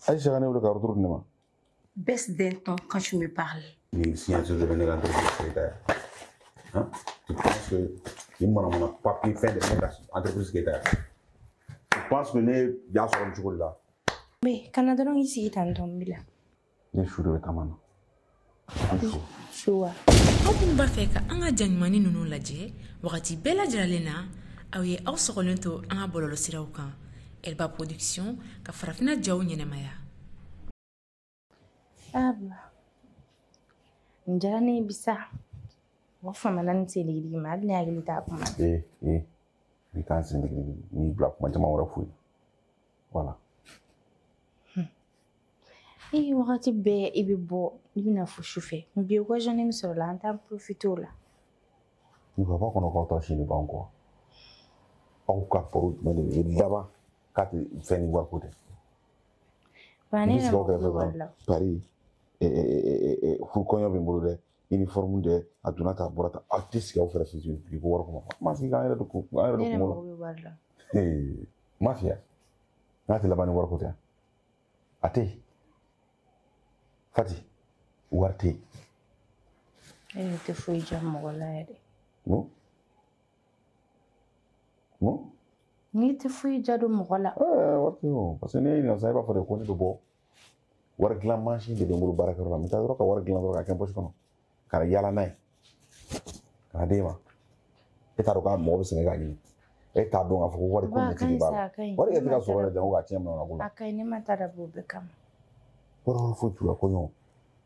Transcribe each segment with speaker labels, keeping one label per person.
Speaker 1: Aïcha ka ne wele ka retour di ne ma.
Speaker 2: Baisse d'un ton quand tu me parles.
Speaker 1: Ni signature de bɛ ne ka entreprise kɛ ta. Hein? Tu penses que ni manamana papier fɛn de bɛ ne ka entreprise kɛ ta? Tu penses que ne y'a sɔrɔ nin cogo de la?
Speaker 3: Mais kana dɔrɔn k'i sigi tan tɔ n bi la.
Speaker 1: Ne su de bɛ taama na.
Speaker 3: Su wa?
Speaker 4: Aw minnu b'a fɛ ka an ka ja ɲumannin ninnu lajɛ wagati bɛɛ lajɛlen na, aw ye aw sɔgɔlen to an ka bɔlɔlɔsiraw kan. Elba Production ka farafinna jaw ɲɛnamaya.
Speaker 3: Aba. Nin diyara ne ye bi sa. O famana ni sen digidigi ma, hali ne hakili t'a kuma.
Speaker 1: Ee, i k'an sen digidigi n'i bila kuma caman wɛrɛ f'u ye. Voilà.
Speaker 3: Ee, wagati bɛɛ i bɛ bɔ, i bɛna fo su fɛ. Bi occasion min sɔrɔla, an t'an profiter o la.
Speaker 1: Ni baba kɔnɔ k'aw ta sini b'an kɔ. Aw ka baro jumɛn de bɛ laban k'a tɛ fɛn ni wariko tɛ.
Speaker 3: Ba, ne yɛrɛ mago bɛ wari la.
Speaker 1: Paris, furu kɔɲɔ bɛ n bolo dɛ, uniforme dɛ, a donna tan a bɔra tan, aw tɛ sigi aw fɛrɛ fiyewu ko wari ko ma. Ma sigi k'an yɛrɛ don ko an yɛrɛ don
Speaker 3: Ne yɛrɛ
Speaker 1: kungo la.
Speaker 3: mago bɛ wari la.
Speaker 1: Ee, mafia, n'a tɛ laban ni wariko tɛ. A tɛ yen. Fati, wari tɛ yen.
Speaker 3: E yɛrɛ tɛ foyi diya mɔgɔ la yɛrɛ.
Speaker 1: Bon? Bon?
Speaker 3: N'i tɛ foyi diya don mɔgɔ la.
Speaker 1: Wari tɛ yen o. Parce que ne ye ɲininka sisan, e b'a fɔ de ko ne bɛ bɔ. Wari dilan mansin de bɛ n bolo baarakɛyɔrɔ la. N bɛ taa yɔrɔ ka wari dilan dɔrɔn k'a kɛ n poche kɔnɔ. Ka na yaala n'a ye. Ka na d'e ma. E t'a dɔn k'a mɔgɔ bɛ sɛgɛn k'a ɲini. E t'a dɔn k'a fɔ ko wari ko
Speaker 3: Ba, a
Speaker 1: matigi
Speaker 3: ka ɲi
Speaker 1: b'a
Speaker 3: sa,
Speaker 1: la.
Speaker 3: a ka ɲi.
Speaker 1: Wari yɛrɛ tɛ
Speaker 3: Ne
Speaker 1: ka
Speaker 3: ma
Speaker 1: sɔrɔ
Speaker 3: taa
Speaker 1: yɛrɛ jango k'a tiɲɛ minɛ ko la.
Speaker 3: A ka ɲi, ne ma taa dabɔ o bɛɛ kama.
Speaker 1: Wari wɛrɛ foyi t'u la kɔɲɔ.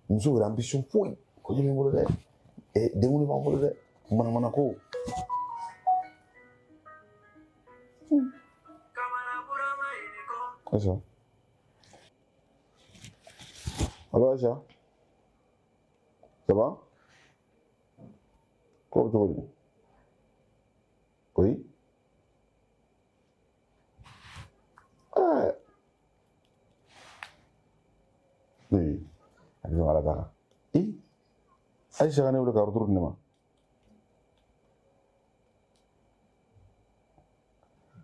Speaker 1: Muso yɛrɛ ambition foyi. Kɔɲɔ bɛ n bolo dɛ. Denkundi b'an bolo dɛ. Manamana ko. Aïcha. Allô Aïcha. Ça va? Ko bɛ cogo di? Oui? Oui. A bɛ ala ta kan. Ee, Aïcha ka ne wele ka retour di ne ma.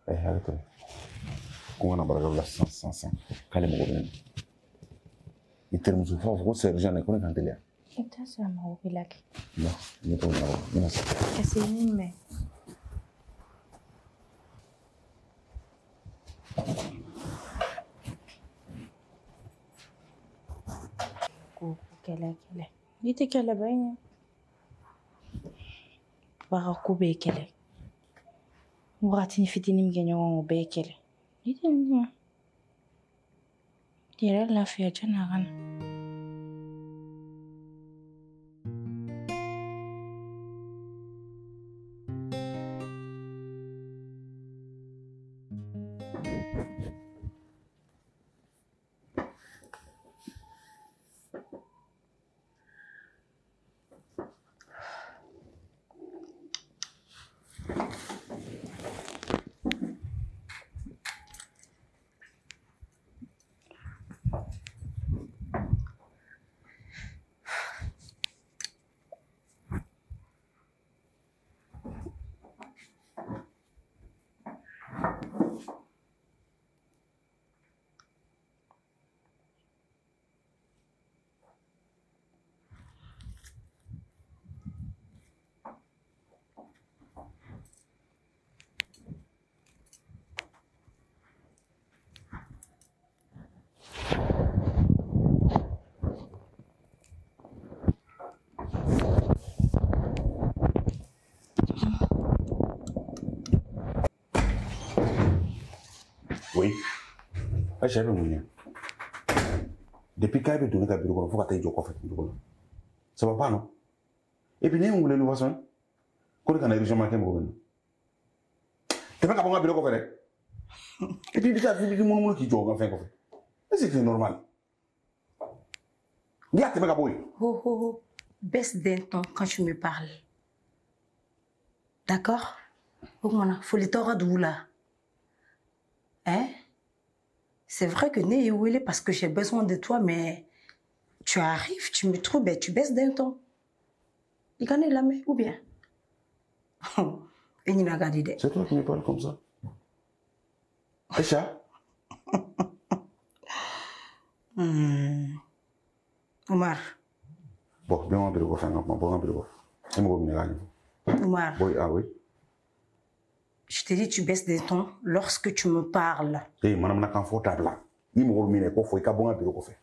Speaker 1: Hakɛ to. Ko n kana baarakɛyɔrɔ la sisan sisan sisan k'ale mago bɛ ne na. I terimuso f'a fɔ ko c'est urgent ko ne kan teliya.
Speaker 3: I bɛ taa sɔrɔ a mago b'i la kɛ.
Speaker 1: Non, ne t'o ɲɛnabɔ, n bɛna sa.
Speaker 3: Ka segin ni jumɛn? Ko kɛlɛ kɛlɛ. N'i tɛ kɛlɛba in ye. Ba ka ko bɛɛ ye kɛlɛ. Wagatinin fitinin min kɛ ɲɔgɔn kan o bɛɛ ye kɛlɛ. N'i tɛ nin ye. Yɛrɛ lafiya janni a ka na.
Speaker 1: Oui. Aïcha bɛ mun ɲɛ? Depuis k'a bɛ don ne ka bureau kɔnɔ fo ka taa i jɔ kɔfɛ cogo la. Ça va pas non? Et puis ne ye n wele ni façon ko ne kana urgent kɛ mɔgɔ bɛ na. Tɛmɛ ka bɔ n ka bureau kɔfɛ dɛ. Et puis i bɛ taa i bɛ munumunu k'i jɔ n ka fɛn kɔfɛ. Est-ce que c'est normal? N'i y'a tɛmɛ ka bɔ yen.
Speaker 2: Ho ho ho. Baisse d'un ton quand tu me parles. D'accord? O kumana foli t'aw ka dugu la. Hein? C'est vrai que ne y'i wele parce que j'ai besoin de toi, mais tu arrives, tu me trouves, ben, tu baisses d'un ton. I ka ne lamɛn ou bien? E ɲina ka di dɛ.
Speaker 1: C'est toi qui me parles comme ça. Aïcha?
Speaker 2: Omar.
Speaker 1: Bon, bien, on va bureau kɔfɛ, an ka kuma. Bɔ n ka bureau kɔfɛ. E mago bɛ min na, i k'a ɲɛfɔ.
Speaker 2: Omar.
Speaker 1: Oui, ah oui.
Speaker 2: Je te dis, tu baisses des tons lorsque tu me parles.
Speaker 1: Eh, manamanakan fɔ dabila. I mago bɛ min na, i k'o fɔ, i ka bɔ n ka bureau kɔfɛ.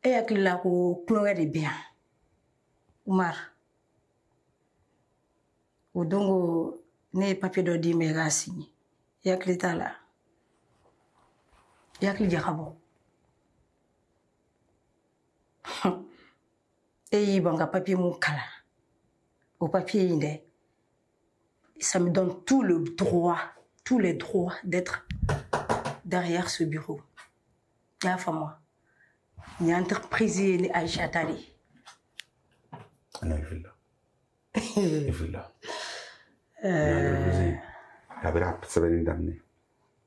Speaker 2: E hakili la ko tulonkɛ de bɛ yan. Umar, o don ko ne ye papier dɔ d'i ma i k'a signé. I hakili t'a la. I hakili jagabɔ. E y'i ban ka papier mun kalan, o papier in dɛ, ça me donne tout le droit, tous les droits d'être derrière ce bureau. I y'a faamu wa? Nin entreprise ye ni Aïcha ta de ye.
Speaker 1: Non, i filila. I filila. Nin entreprise, kabini a sɛbɛnni daminɛ,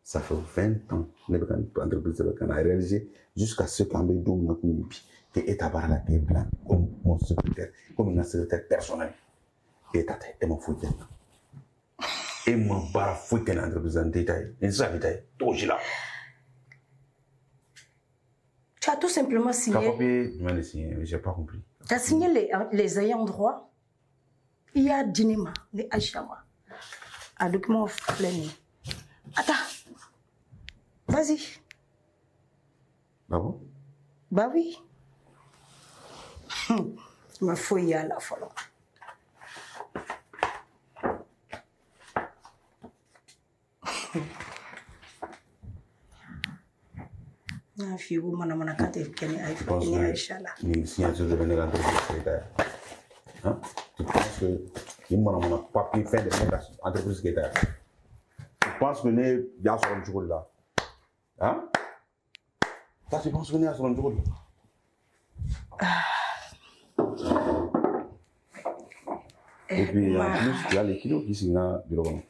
Speaker 1: ça fait 20 ans ne bɛ ka entreprise sɛbɛn ka na réaliser jusqu'à ce qu'an bɛ don min na komi bi, que e ta baara la k'e bila comme mon secrétaire, comme n ka secrétaire personnel. E ta tɛ, e ma foyi kɛ n na. E ma baara foyi kɛ nin entreprise la, n tɛ ta ye. Nin tɛ se ka kɛ ta ye cogo si la.
Speaker 2: Tu as tout simplement signé.
Speaker 1: Ka papier jumɛn de signé? J'ai pas compris.
Speaker 2: Tu as signé les ayants droit. I y'a di ne ma, ni Aïcha ma. A document filɛ nin ye. Attends. Vas-y.
Speaker 1: Ah bon?
Speaker 2: Bah oui. Ma foyi y'a la fɔlɔ. N y'a f'i ye ko manamanakan tɛ kɛ ni Aïcha la.
Speaker 1: Nin signature de bɛ ne ka entreprise kɛ ta ye. Hein? Tu penses que nin manamana papier fɛn de bɛ ne ka entreprise kɛ ta ye? Tu penses que ne y'a sɔrɔ nin cogo de la? Hein? Ça, tu penses que ne y'a sɔrɔ nin cogo de la? Et puis, en plus, il y a les kilos qui signent dans le bureau.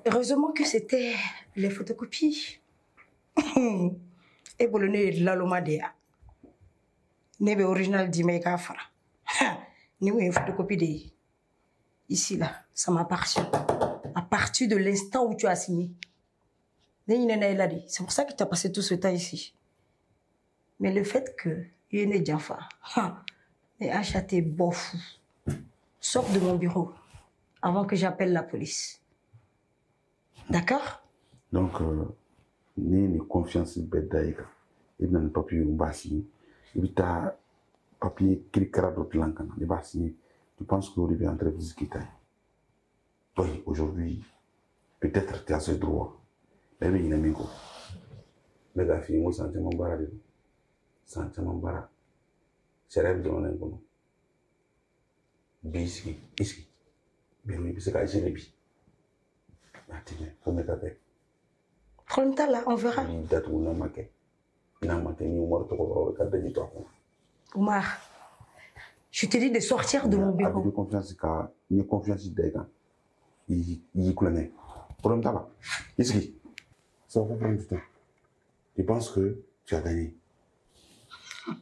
Speaker 2: Heureusement que c'était les photocopies. E bolo ne ye laloma de ya. Ne bɛ original d'i ma i k'a fara. Ni kun ye photocopie de ye. Ici là, ça m'appartient. À partir de l'instant où tu as signé. Ne ɲinɛna i la de. C'est pour ça que tu as passé tout ce temps ici. Mais le fait que i ye ne janfa, ne Aïcha t'es bɔ fu. Sors de mon bureau avant que j'appelle la police. D'accord?
Speaker 1: Donc, ne ni confiance bɛɛ da i kan, i bɛna ni papier n b'a signé, i bɛ taa papier kirikara dɔ dilan ka na, ne b'a signé. Tu penses que o de bɛ entreprise k'i ta ye? Oui, aujourd'hui, peut-être tu as ce droit, mais i bɛ ɲinɛ min kɔ. N bɛ k'a f'i ye n ko san caman baara de don, san caman baara. Sariya bɛ jamana in kɔnɔ. Bi sigi, i sigi. Bureau i bɛ se k'a gérer bi. A tɛ ɲɛ, fo ne ka kɛ.
Speaker 2: Problème t'a la, on verra.
Speaker 1: Ni datugu n'a ma kɛ, n'a ma kɛ ni Umaru tɔgɔ dɔrɔn, i ka daji to a kɔnɔ.
Speaker 2: Oumar, je te dis de sortir de mon bureau.
Speaker 1: Abus de confiance ka n ye confiance da i kan, i y'i kulonkɛ. Problème t'a la, i sigi. Ça va pas prendre du temps. Tu penses que tu as gagné.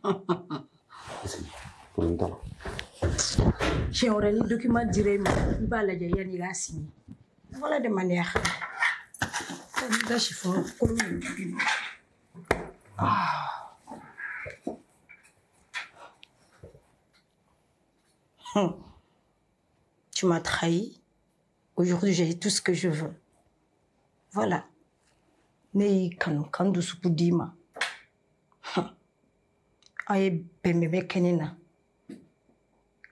Speaker 1: I sigi, problème t'a la.
Speaker 2: Siɲɛ wɛrɛ ni document dira i ma, i b'a lajɛ yanni i k'a signé. Voilà de manière. Là, je fais ah. Tu m'as trahi. Aujourd'hui, j'ai tout ce que je veux. Voilà. Ne y'i kanu k'an dusukun d'i ma. A ye bɛnbɛn kɛ ne na.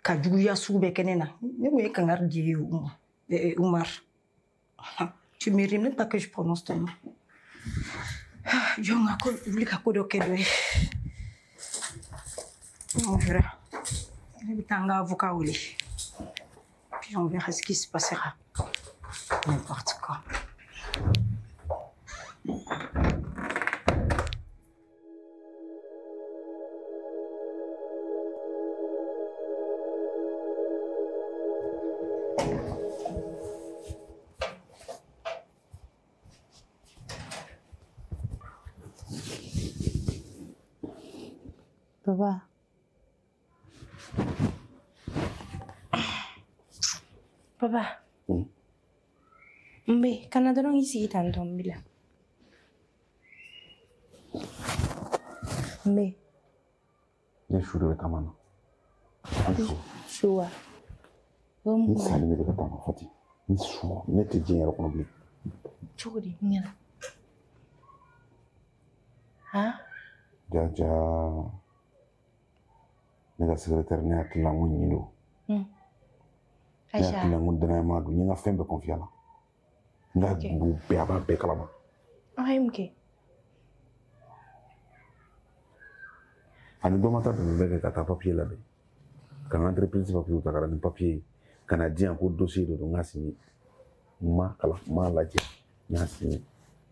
Speaker 2: Ka juguya sugu bɛɛ kɛ ne na. Ne kun ye kangari di ye Umar. Tu mérites même pas que je prononce ton nom. Jɔn ka ko wuli ka ko dɔ kɛ dɔ ye. On verra. Ne bɛ taa n ka avocat wele. Puis on verra ce qui se passera. N'importe quoi.
Speaker 3: Papa. Papa. N bɛ ka na dɔrɔn k'i sigi tan tɔ n b'i la. N bɛ.
Speaker 1: Ne su de bɛ taama na. N su.
Speaker 3: Su wa?
Speaker 1: N salen de bɛ ka taama Fati. N su ne tɛ diɲɛ yɛrɛ kɔnɔ bilen.
Speaker 3: Cogo di n ɲɛna? Han?
Speaker 1: Jaja. Ne ka secrétaire ne hakili la n ko ɲin don. Ne hakili la n ko danayama don. N ye n ka fɛn bɛɛ confier a la. N ka gundo bɛɛ a b'a bɛɛ kalama.
Speaker 3: A ye mun kɛ?
Speaker 1: Ani dɔ ma taa bɛn bɛɛ kɛ ka taa papier labɛn. Ka n ka entreprise papier ta ka na ni papier ye. Ka na di yan ko dossier de don n k'a signé. N m'a kalan n m'a lajɛ n y'a signé.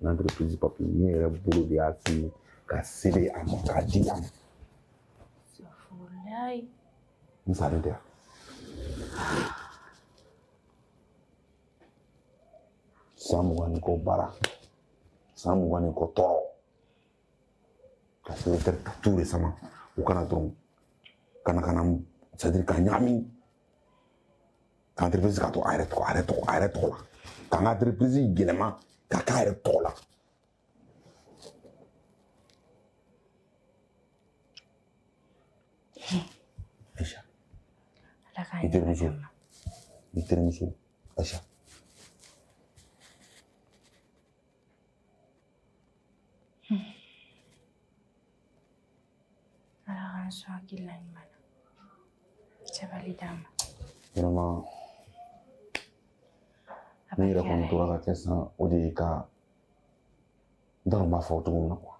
Speaker 1: N ka entreprise papier n yɛrɛ bolo de y'a signé ka sɛbɛn a ma k'a di a ma. N salen tɛ yan. San 20 ni kɔ baara, san 20 ni kɔ tɔɔrɔ. Ka secrétaire ta tout récemment o kana dɔrɔn ka na c'est à dire ka ɲagami ka entreprise k'a to a yɛrɛ tɔgɔ a yɛrɛ tɔgɔ a yɛrɛ tɔgɔ la ka n ka entreprise yɛlɛma ka k'a yɛrɛ tɔgɔ la. Aïcha, i terimuso, i terimuso, Aïcha.
Speaker 3: Ala k'an sɔn hakilina ɲuman na. Sabali d'a ma.
Speaker 1: Vraiment, ne yɛrɛ kɔni tora ka kɛ sisan o de ye ka n t'a dɔn n b'a fɔ cogo min na quoi.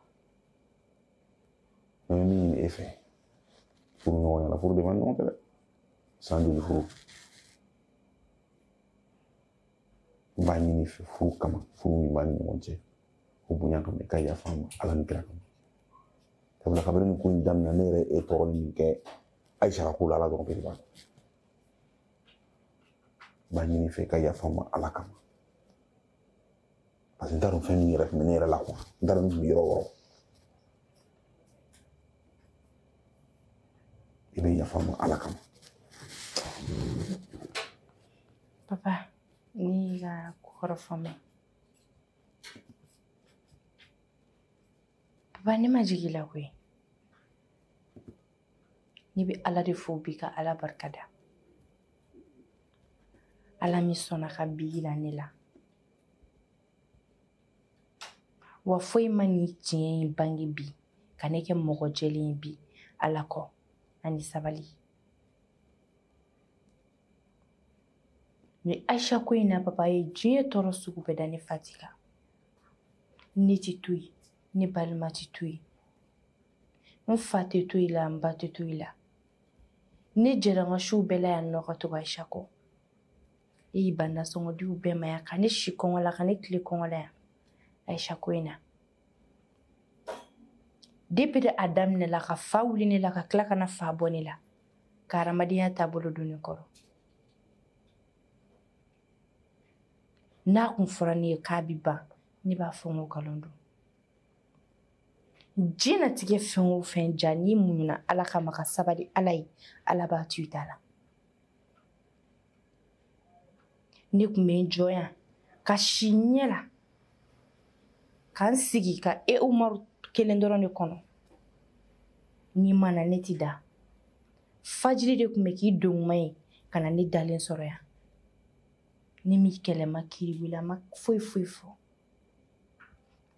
Speaker 1: Mais n bɛ min ɲini e fɛ, furu ɲɔgɔn ɲɛna, furu de b'an ni ɲɔgɔn cɛ dɛ. San joli furu? N b'a ɲini i fɛ furu kama, furu min b'an ni ɲɔgɔn cɛ. O bonya kama i ka yafa n ma Ala ni kira kama. Sabula kabini nin ko in daminɛ ne yɛrɛ e tɔɔrɔli min kɛ Aïcha ka ko la Ala dɔrɔn de b'a dɔn. N b'a ɲini i fɛ i ka yafa n ma Ala kama. Parce que n t'a dɔn fɛn min yɛrɛ tun bɛ ne yɛrɛ la quoi. N t'a dɔn n tun bɛ yɔrɔ o yɔrɔ. I bɛ yafa n ma Ala kama.
Speaker 3: Papa, ne y'i ka kɔrɔfɔ mɛn. Papa, ne ma jigin i la koyi. Ne bɛ Ala de fo bi ka Ala barika da. Ala min sɔnna ka bi yira ne la. Wa foyi ma nin tiɲɛ in bange bi ka ne kɛ mɔgɔ jɛlen ye bi Ala kɔ ani sabali. Ni Aïcha ko in na papa ye diɲɛ tɔɔrɔ sugu bɛɛ da ne Fati kan. Ne tɛ to yen, ne balima tɛ to yen. N fa tɛ to i la, n ba tɛ to i la. Ne jɛra n ka siw bɛɛ la yan nɔ ka tugu Aïcha kɔ. E y'i ban nasɔngɔdiw bɛɛ ma yan ka ne si kɔngɔ la ka ne tile kɔngɔ la yan Aïcha ko in na. Depuis de a daminɛ la ka fa wuli ne la ka tila ka na fa bɔ ne la ka hadamadenya taabolo don ne kɔrɔ. N'a kun fɔra ne ye k'a bi ban, ne b'a fɔ n ko nkalon don. Diɲɛnatigɛ fɛn o fɛn ja n'i muɲuna Ala kama ka sabali Ala ye, Ala b'a to i ta la. Ne kun bɛ n jɔ yan ka si ɲɛ la ka n sigi ka e Umaru kelen dɔrɔn de kɔnɔ. N'i ma na ne ti da. Fajiri de kun bɛ k'i donguma ye ka na ne dalen sɔrɔ yan. Ne m'i kɛlɛ, ma kiiri wuli, ma foyi foyi fɔ.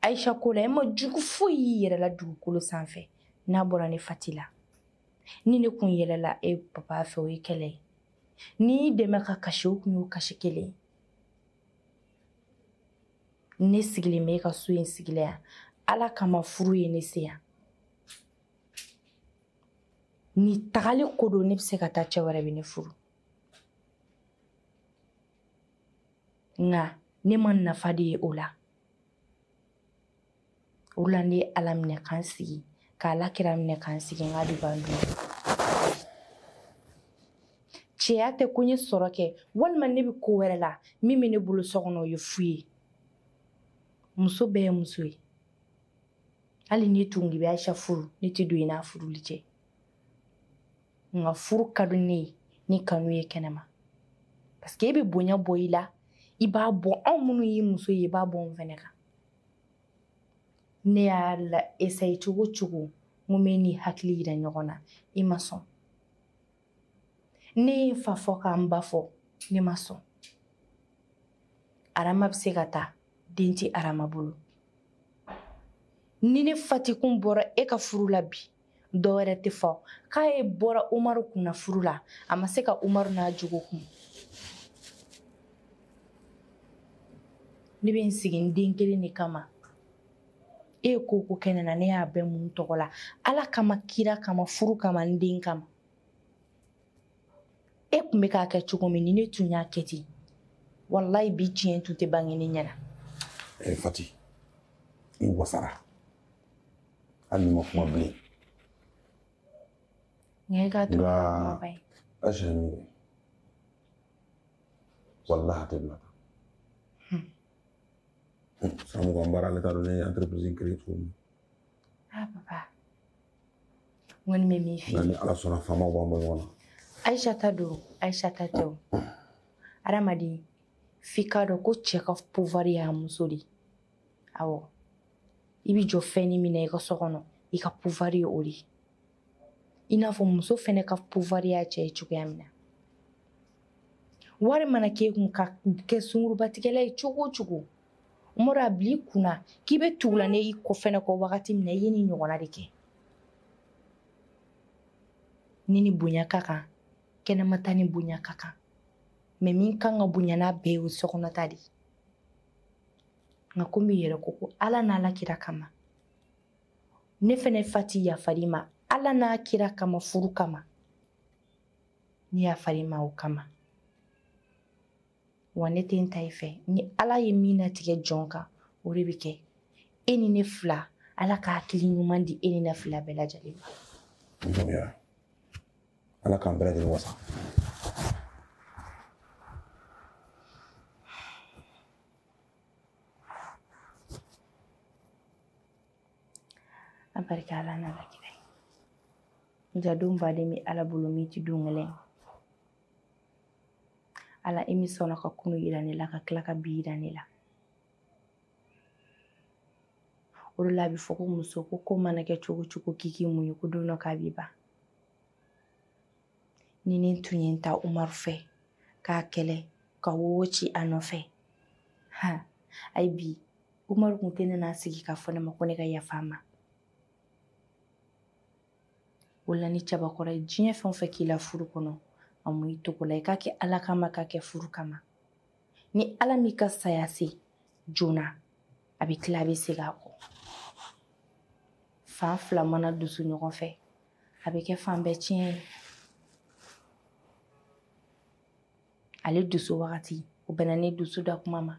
Speaker 3: Aïcha ko la e ma jugu foyi y'i yɛrɛ la dugukolo sanfɛ n'a bɔra ne Fati la. Ni ne kun yɛlɛla e papa fɛ o ye kɛlɛ ye. N'i y'i dɛmɛ ka kasi o kun y'o kasi kelen ye. Ne sigilen bɛ e ka so in sigilen yan. Ala kama furu ye ne se yan. Ni tagali ko don ne bɛ se ka taa cɛ wɛrɛ bɛ ne furu. Nka ne ma nafa de ye o la. O la ne ye Ala minɛ k'an sigi, ka Ala kira minɛ k'an sigi n k'a bɛ ban dun. Cɛya tɛ ko n ye sɔrɔ kɛ walima ne bɛ ko wɛrɛ la min bɛ ne bolo so kɔnɔ o ye fu ye. Muso bɛɛ ye muso ye. Hali n'i tun k'i bɛ Aïcha furu, ne tɛ don i n'a furuli cɛ. Nka furu ka di ne ye ni kanu ye kɛnɛma. Parce que e bɛ bonya bɔ i la, I b'a bɔ anw minnu y'i muso ye, i b'a bɔ n fɛnɛ kan. Ne y'a la essayer cogo o cogo, n ko n bɛ n'i hakili yira ɲɔgɔn na, i ma sɔn. Ne ye n fa fɔ ka n ba fɔ, ne ma sɔn. Arama bɛ se ka taa, den tɛ Arama bolo. Ni ne Fatikun bɔra e ka furu la bi, dɔ wɛrɛ tɛ fɔ k'a ye bɔra Umaru kunna furu la, a ma se ka Umaru n'a jogo kun. Ne bɛ n sigi n den kelen de kama. E ye ko ko kɛ ne na, ne y'a bɛɛ mun tɔgɔ la. Ala kama, kira kama, furu kama, n den kama. E tun bɛ k'a kɛ cogo min, ni ne tun y'a kɛ ten, walayi bi tiɲɛ tun tɛ bange ne ɲɛna.
Speaker 1: Fati, i wasara. Hali n'i ma kuma bilen.
Speaker 3: Nka e k'a to kumaba ye.
Speaker 1: Aisha ye min kɛ, walahi a tɛ bila tan. San 20 baara ale t'a dɔn ne ye entreprise créer cogo min.
Speaker 3: Ah papa, n kɔni bɛ min f'i ye.
Speaker 1: Nka ni Ala sɔnna faamaw b'an bɔ ɲɔgɔn na.
Speaker 3: Aisha ta don, Aisha ta tɛ o. Adamaden, f'i k'a dɔn ko cɛ ka pouvoir y'a muso de ye. Awɔ. I bɛ jɔ fɛn min na i ka so kɔnɔ, i ka pouvoir ye o de ye. I n'a fɔ muso fɛnɛ ka pouvoir y'a cɛ ye cogoya min na. Wari mana k'e kun ka kɛ sungurubatigɛla ye cogo o cogo, Umaru a bila i kunna k'i bɛ tugu la ne i kɔ fɛnɛ kɔ wagati min na, i ye nin ɲɔgɔnna de kɛ. Ni ni bonya ka kan, kɛnɛmata ni bonya ka kan. Mais min kan ka bonya n'a bɛɛ ye o sokɔnɔta de ye. Nka komi i yɛrɛ ko ko Ala n'Ala kira kama, ne fɛnɛ Fati yafar'i ma Ala n'a kira kama, furu kama. Ne yafar'i ma o kama. Wa ne tɛ n ta i fɛ. Ni Ala ye min latigɛ jɔn kan, o de bɛ kɛ. E ni ne fila, Ala ka hakili ɲuman di e ni ne fila bɛɛ lajɛlen ma.
Speaker 1: N faamuyara. Ala k'an bɛɛ lajɛlen wasa.
Speaker 3: A barika Ala n'a kira ye. Nka don baden bɛ Ala bolo min tɛ don kelen. Ala e min sɔnna ka kunu yira ne la, ka tila ka bi yira ne la. O de la a bɛ fɔ ko muso ko ko mana kɛ cogo o cogo k'i k'i muɲu ko don dɔ k'a b'i ban. Ni ne tun ye n ta Umaru fɛ k'a kɛlɛ ka wowo ci a nɔfɛ, ha ayi bi Umaru kun tɛ ne n'a sigi k'a fɔ ne ma ko ne ka yafa a ma. O la ni cɛbakɔrɔ ye diɲɛ fɛn o fɛn k'i la furu kɔnɔ, a mun i togo la, i k'a kɛ Ala kama, k'a kɛ furu kama. Ni Ala m'i ka saya se joona, a bɛ tila a bɛ segin a kɔ. Fan fila mana dusu ɲɔgɔn fɛ, a bɛ kɛ fan bɛɛ tiɲɛ ye. Ale dusu wagati, o bɛnna ne dusu da kuma ma.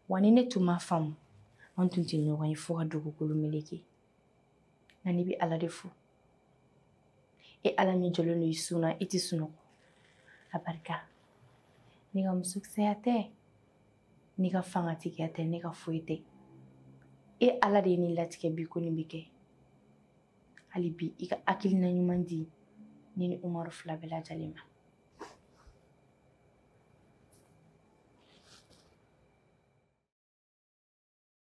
Speaker 3: Wa ni ne tun ma faamu, an tun tɛ ɲɔgɔn ye fo ka dugukolo meleke. Nka ne bɛ Ala de fo. E Ala min jɔlen don i sun na, i tɛ sunɔgɔ. A barika. Ne ka musokisɛya tɛ, ne ka fangatigiya tɛ, ne ka foyi tɛ. E Ala de ye ne latigɛ bi ko nin bɛ kɛ. Hali bi i ka hakilina ɲuman di ne ni Umaru fila bɛɛ lajɛlen ma.